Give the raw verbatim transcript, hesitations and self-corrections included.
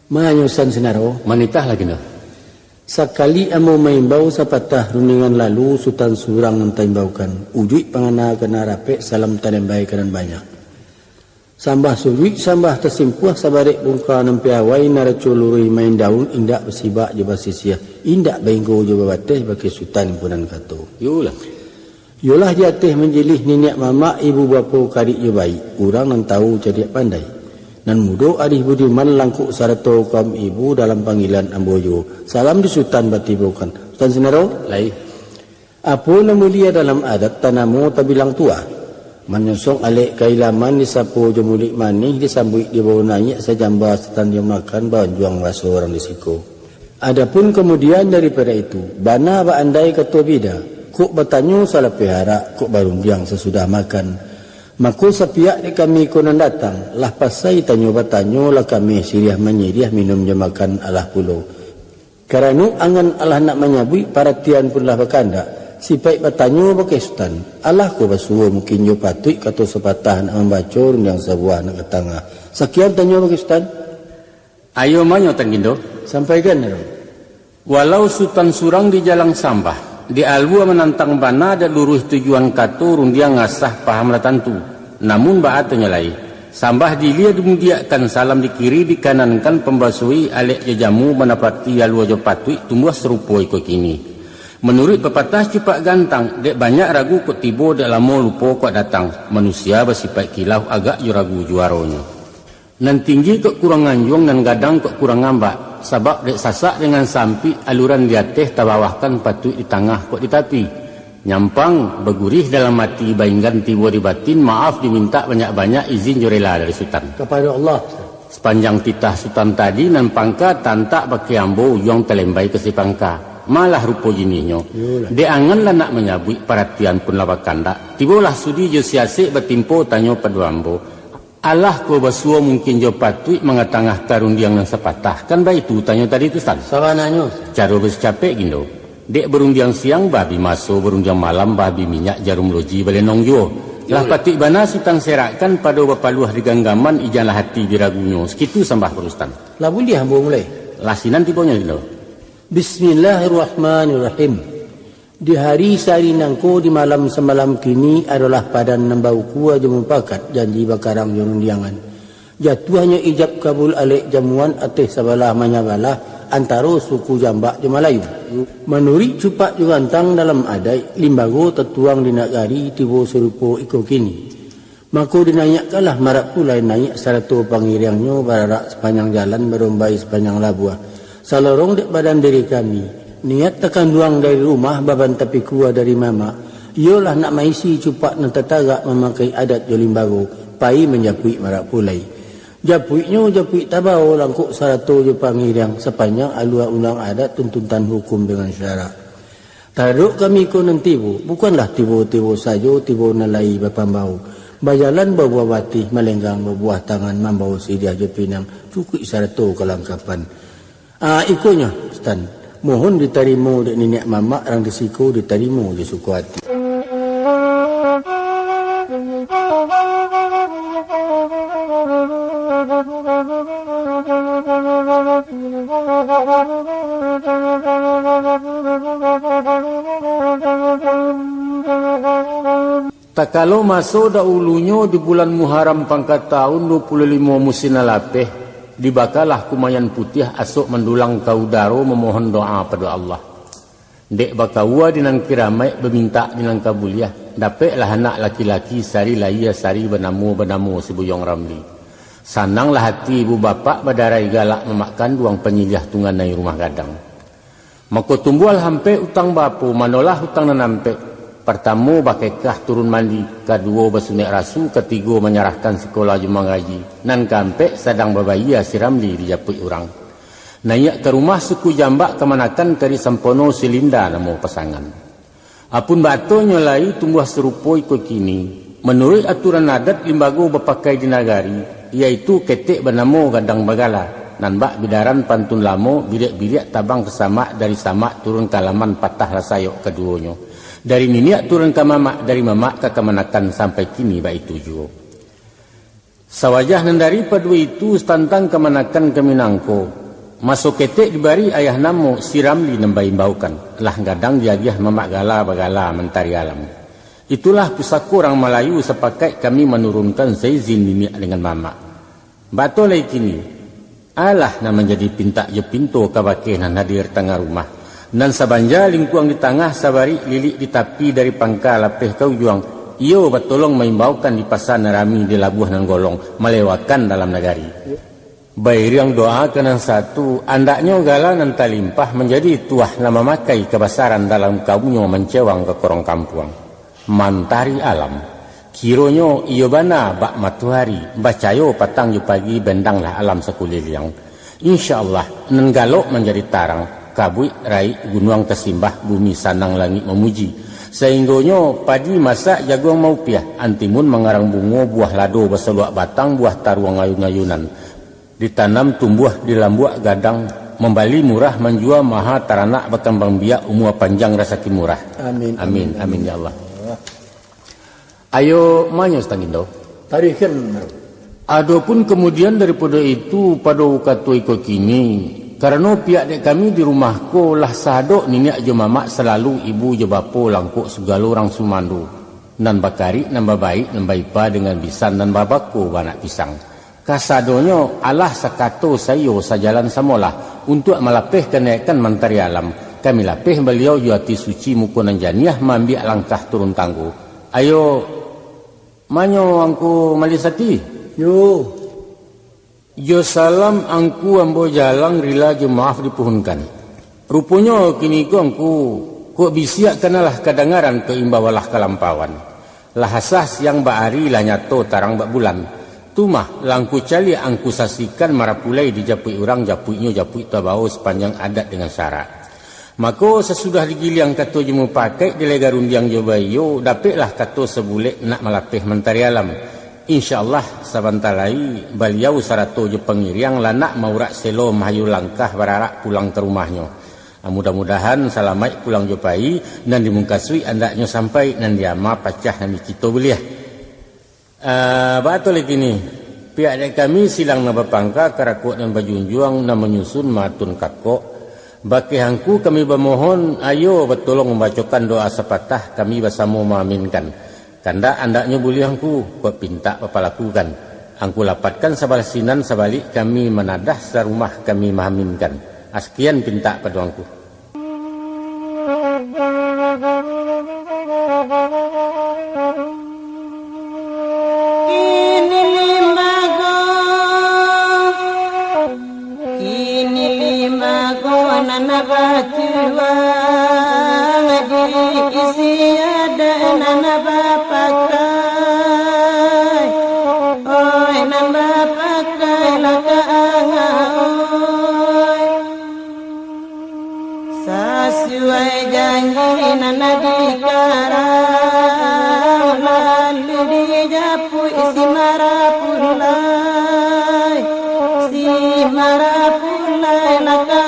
Manyo Sutan Sinaro, manitahlah kini. Sakali ambo maimbau sapatah rundingan lalu, Sutan surang nan taimbaukan. Ujuik pangana ka nan rapek, salam talembai ka nan banyak. Sambah sujuik, sambah tasimpuah, sabarek bungka nan piawai, naraco luruih main daun, indak basibak jo basisiah, indak bainggo jo babateh, bakeh Sutan impunan kato. Yolah. Yolah di ateh manjilih niniak mamak, ibu bapo karik jo baik, urang nan tahu cadiak pandai. Nan mudo arih budiman, langkok sarato kaum ibu, dalam panggilan ambo juo. Salam di Sutan batibokan. Sutan Sinaro? Lai. Apo nan mulia dalam adat, tanamo tabilang tuah. Manyosong alek kailaman, disapo jo muluik manih, disambuik dibawa naiak, sajamba satandiang makan, baanjuang baso urang di siko. Adapun kamudian daripado itu, bana baandai kato bida, kok batanyo salapeh arak, kok barundiang sasudah makan. Mako sapiak dek kami ko nan datang, lah pasai tanyo batanyo, lah kameh siriah manyiriah, minum jo makan alah pulo. Karano angan alah nak manyabuik, paratian pun lah bakandak, sipaik batanyo bakeh Sutan, alah ko basuo mungkin jo patuik, kato sapatah nak mambaco, rundiang sabuah nak ka tangah. Sakian tanyo bakeh Sutan. Ayo manyo Tan Gindo. Sampaikan, Rang. Walau Sutan surang di jalang sambah, di alua manantang bana, dek luruih tujuan kato, rundiang ngasah paham lah tantu. Namun baa tu nyo lai, sambah di ilia dimudiakkan, salam di kiri dikanankan, pambasoi alek jo jamu, manapati alua jo patuik, tumbuah sarupo iko kini. Manuruik papatah cupak gantang, dek banyak ragu kok tibo, dek lamo lupo kok datang, manusia basipaik kilau, agak jo ragu juaronyo. Nan tinggi kok kurang anjuang, nan gadang kok kurang ambak, sabab dek sasak dengan sampik, aluran di ateh tabawahkan, patuik di tangah kok di tapi. Nyampang, bagurih dalam ati, bainggan tibo di batin, maaf dimintak banyak-banyak, izin jo rela dari Sutan. Kapado Allah. Sapanjang titah Sutan tadi, nan pangka tantak bakeh ambo, ujuang talembai ka si pangka. Malah rupo jinihnyo. Iyolah. Dek angan lah nak manyabuik, paratian pun lah bakandak. Tibolah sudi jo siasek, batimpo tanyo pado ambo. Alah ko basuo mungkin jo patuik, mangatangahkan rundiang nan sapatah. Kan baitu tanyo tadi tu, Sutan? Sabananyo. Caro basicapek, Gindo. Dek barundiang siang babi maso, barundiang malam babi minyak, jarum loji balenong juo. Lah patuik bana Sutan serakkan, pado bapaluah di ganggaman, ijanlah ati biragunyo. Sakitu sambah pado Sutan. Lah buliah ambo mulai? Lah sinan tibonyo, Gindo. Bismillahirrahmanirrahim. Di hari sahari nangko, di malam samalam kini, adolah padan nan baukua jo mupakat, janji bakarang jo rundiangan. Jatuahnyo ijab kabul alek jamuan, ateh sabalah manyabalah, antaro suku Jambak jo Malayu. Manuruik cupak jo gantang dalam adaik, limbago tatuang di nagari, tibo sarupo iko kini. Mako dinaiakkanlah marak pulai, naiak sarato pangiriangnyo, bararak sapanjang jalan, barombai sapanjang labuah. Salorong dek badan diri kami, niat takanduang dari rumah, baban tapikua dari mamak, iyolah nak maisi cupak nan tatagak, mamakai adat jo limbago, pai manjapuik marak pulai. Japuiknyo japuik tabao, langkok sarato jo pangiriang, sapanjang alua undang adat, tuntutan hukum dengan syarak. Taradok kami ko nan tibo, bukanlah tibo-tibo sajo, tibo nan lai bapambao. Bajalan babuah batih, malenggang babuah tangan, mambawo siriah jo pinang, cukuik sarato kalangkapan. Ah, ikonyo, Sutan. Mohon ditarimo dek niniak mamak, rang di siko ditarimo jo suko ati. Takalo maso dahulunyo, di bulan Muharram pangka taun, duo puluah limo musim nan lapeh, dibakalah kumayan putiah, asok mandulang ka udaro, mamohon doa pado Allah. Dek bakaua di nan kiramaik, bamintak di nan kabuliah, dapeklah anak laki-laki, sari lahia sari banamo, banamo si Buyuang Ramli. Sananglah ati ibu bapak, badarai galak mamak kanduang, panyiliah tunganai rumah gadang. Mako tumbuahlah ampek utang bapo, manolah utang nan ampek. Partamo bakekah turun mandi, kaduo basunek rasu, katigo manyarahkan sikola jo mangaji, nan kaampek sadang babayia si Ramli dijapuik urang. Naiak ka rumah suku Jambak, kamanakan Kari Sampono, si Linda namo pasangan. Apun baatonyo lai tumbuah sarupo iko kini. Manuruik aturan adat limbago bapakai di nagari, yaitu ketek banamo gadang bagala, nan bak bidaran pantun lamo, biriak-biriak tabang ka samak, dari samak turun ka alaman, patahlah sayok kaduonyo. Dari niniak turun ka mamak, dari mamak ka kamanakan, sampai kini baitu juo. Sawajah nan daripado itu tantang kamanakan kami nangko, maso ketek dibari ayah namo si Ramli nan baimbaukan, lah gadang diagiah mamak gala bagala mantari alam. Itulah pusako urang Malayu sapakaik kami manurunkan saizin niniak dengan mamak. Bato lai kini, alah nan manjadi pintak jo pinto kabake nan hadir tangah rumah. Nan sabanja lingkuang di tangah, sabarik lilik di tapi dari pangka lapeh ka ujuang, iyo batolong maimbaukan di pasa nan rami di labuah nan golong malewakan dalam nagari. Bairiang doa ka nan satu, andaknyo gala nan talimpah manjadi tuah nan mamakai kabasaran dalam kaumnyo mancewang ka korong kampuang. Mantari alam. Kironyo iyo bana bak matoari, bacayo patang jo pagi bendanglah alam sakuliliang. Insya Allah, nan galok manjadi tarang, kabuik raik gunuang tasimbah, bumi sanang langik mamuji. Sainggonyo padi masak jaguang maupiah, antimun mangarang bungo, buah lado basaluak batang, buah taruang ayun-ayunan. Ditanam tumbuah di lambuak gadang, mambali murah manjua maha, taranak bakambang biak, umua panjang rasaki murah. Amin. Amin, amin ya Allah. Ayo manyo Sutan Gindo. Tarikan. Adopun kamudian daripado itu, pado kato iko kini, karano pihak dek kami di rumah ko lah sahadok niniak jo mamak salalu ibu jo bapo langkok sagalo urang sumando, nan bakarik, nan babaik, nan baipa dengan bisan, nan babako baanak pisang. Kasadonyo alah sakato saiyo sajalan samolah untuak malapeh kanaikan mantari alam. Kami lapeh baliau jo ati suci muko nan janiah maambiak langkah turun tanggo. Ayo, manyo Angku Malisati? Yo. Jo salam Angku ambo jalang rila jo maaf dipuhunkan. Ruponyo kini ko Angku, kok bisiak kanalah kadangaran, kok imbau alah kalampauan. Lah asah siang bak ari, lah nyato tarang bak bulan. Tu mah, lah Angku caliak Angku sasikan, marapulai dijapuik urang, japuiknyo japuik tabao sapanjang adat dengan syarak. Mako, sasudah digiliang kato jo mupakaik, dilai garundiang jo baiyo, dapeklah kato sabulek nak malapeh mantari alam. Insya Allah, sabanta lai, baliau sarato jo pangiriang lah nak maurak selo mahayu langkah bararak pulang ka rumahnyo. Mudah-mudahan salamaik pulang jo pai, nan dimukasuik andaknyo sampai, nan diama pacah, nan dicito buliah. Ah, baa tu lai kini? Pihak dek kami silang nan bapangka, karakok nan bajunjuang, nan manyusun maatun kakok. Bakeh Angku kami bamohon, ayo batolong mambacokan doa sapatah, kami basamo maaminkan. Kandak andaknyo buliah Angku, kok pintak bapalakukan. Angku lapatkan sabalah sinan, sabalik kami manadah, sarumah kami maaminkan. Sakian pintak pado Angku. Kini limbago, kini limbago nan bacuang, diisi adat nan bapakai. Oi, nan bapakai lah ka angah, oi. Sasuai janji nan dikarang, lalu dijapuik si marapulai, si marapulai nak ka